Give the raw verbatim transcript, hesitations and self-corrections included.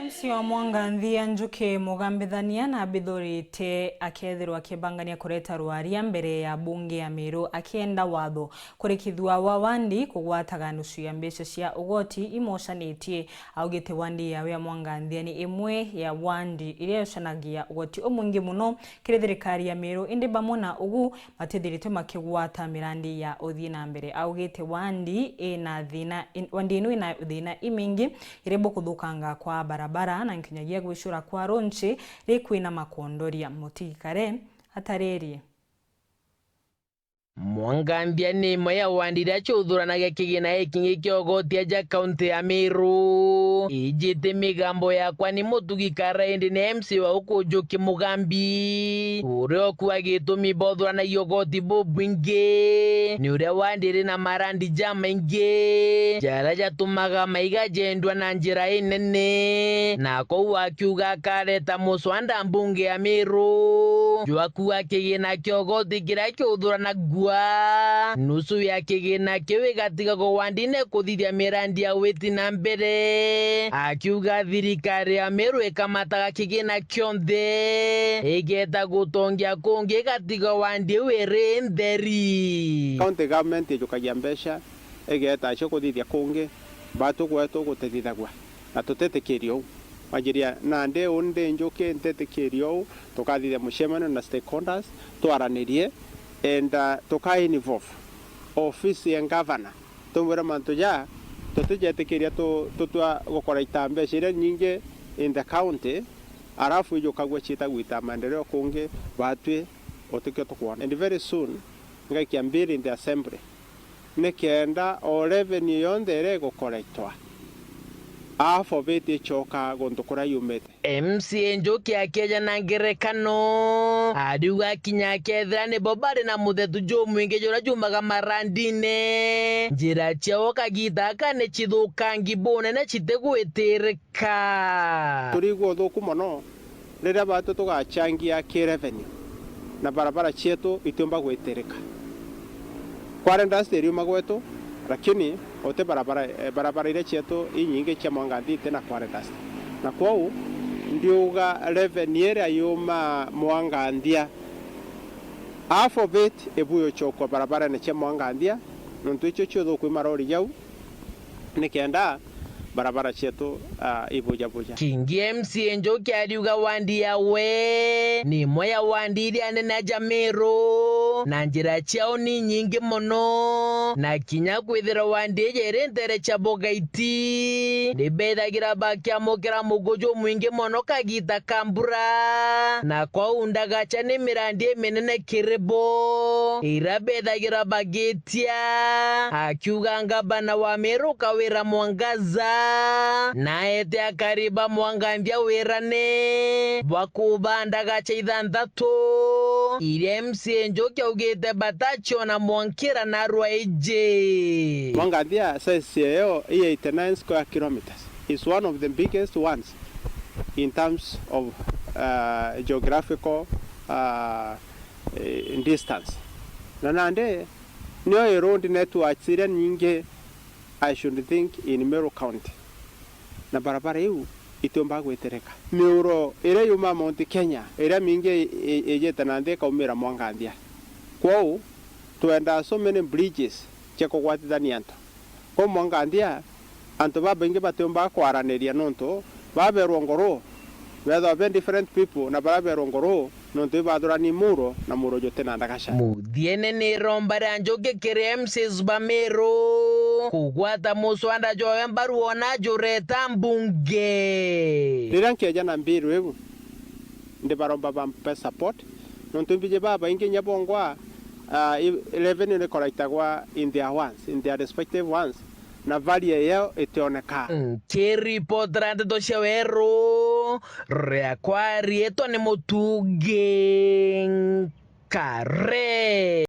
Cio Mwanganthia Njuki Mugambithania na abithurite akethirwa akibangania kureta rwaria mbere ya mbunge ya Meru akienda watho kurikithua wa wandi kugwataga nusu ya mbeca cia ugoti imocanitie. Augite wandi yawe ya Mwanganthia ni imwe ya wandi iria yocanagia ugoti umwingi muno kiri thirikari ya Meru, indi bamwe na ugu batithiritwe makigwata mirandi ya uthii na mbere. Augite wandi ina thina, in-, wandi ino ina thina imingi, iria bukuthukanga kwa barabara na nkinyagia gwicura kwa ronchi ri kwina makondoria. Mutigikare ataririe. Mwanganthia ni imwe ya wandi iria ciuthuranagia kigina gikingi kia ugoti aja kaunti ya Meru. Ijite migambo yakwa ni Mutugi Kara indi ni M C A wa uku Njuki Mugambi, uria ukua gitumi bothuranagia ugoti bubwingi ni uria wandi iri na marandi jamaingi jaria jatumaga maiga jendwa na njira inene, na kou akiuga akareta muswanda mbunge ya Meru jwa kua kigina kia ugoti kiria kiuthuranagua, nusu ya kigina kiu igatigagwa wandine kuthithia mirandi ya witi na mbere. Akiuga thirikari ya Meru ikamataga kigina kionthe, igeta gutongia kungi igatiga wandi iu iri ntheri. County government ijukagia mbeca, igeta cio kuthithia kungi, batu gwetu gutithithagua, na tutitikiria uu. Wanjiria nandi uu ndi Njuki, ntitikiria uu, tukathithia mucemanio na stakeholders, twaranirie, and, uh, tuka involve ofisi ya governor, tumwire mantu ja tutijetikiria tu-, tutwa gukora ita mbeca iria nyingi in the county, arafu ijukagua ciita gwita maendeleo kungi, batwi utikio tukwona. And very soon, ngaikia bill in the assembly, nikenda o revenue yonthe iria igukoretwa, half of it icoka guntu kuria yumite. M C A Njuki akeja na ngerekano, ariuga kinya akethira nibo bari na muthetu jumwingi juria jumaga marandine, njira ciao kagiita aka ni cithukangi bunene citigwitirika. Turigua uthuku mono riria batu tugachangia ki revenue na barabara cietu itiumba gwitirika. Quarry dust iriuma gwetu, lakini uti barabara, eh, barabara iria cietu inyingi cia Mwanganthia iti na quarry dust. Na kwou, ndiuga revenue iria yuma Mwanganthia, half of it ibu yucokua barabarene cia Mwanganthia, nontu icio cio uthuku i marori jau, nikenda barabara cietu, ah, ibujabuja. Kingi M C A Njuki ariuga wandi yawe ni imwe ya wandi iria nene aja Meru, na njira ciao ni nyingi mono, na kinya kwithira wandi iji iri ntere cia Bogaiti, ni bethagira bakiamukira mugo jumwingi mono kagiita ka mbura, na kwou ndagacha ni mirandi iminene kiri bo, iria bethagira bagitia. Akiuga ngabana wa Meru Kawira Mwangaza naete akari ba Mwanganthia wirane bwa kubanda gacha ithanthatu iria M C A Njuki augite batachiona mwankira narua iji. Mwanganthia size yayo i eighty-nine square kilometers, is one of the biggest ones in terms of, uh, geographical, uh, eh, distance. Na nandi nio i road networks iria nyingi, I should think, in Meru County. Na barabara iu itiumba gwitirika. Miuro iria yuma Mount Kenya, iria mingi i-, i-, ijite na nthi ikaumira Mwanganthia. Kwou, twenda so many bridges cia kugwatithania antu. Kwou Mwanganthia, antu babaingi batiumbaga kwaraniria nontu baberwa nguru, bethagwa be different people, na baria berwa nguru nontu ibathurani muro na muro juti na ndagaca. Muthiene ni iromba ria Njuki kiri M Cs ba Meru kugwata muswanda jwawe mbaru wona jureta mbunge. Riria nkeja na mbiru iu, ndibaromba bampe support, nontu mbiji babaingi inya bongwa, ah, i-, revenue ni collectagwa in their ones, in their respective ones, na value yao itioneka. Nkiripotera ndeto cia weru, riakwa riitwa ni Mutungi Nkare.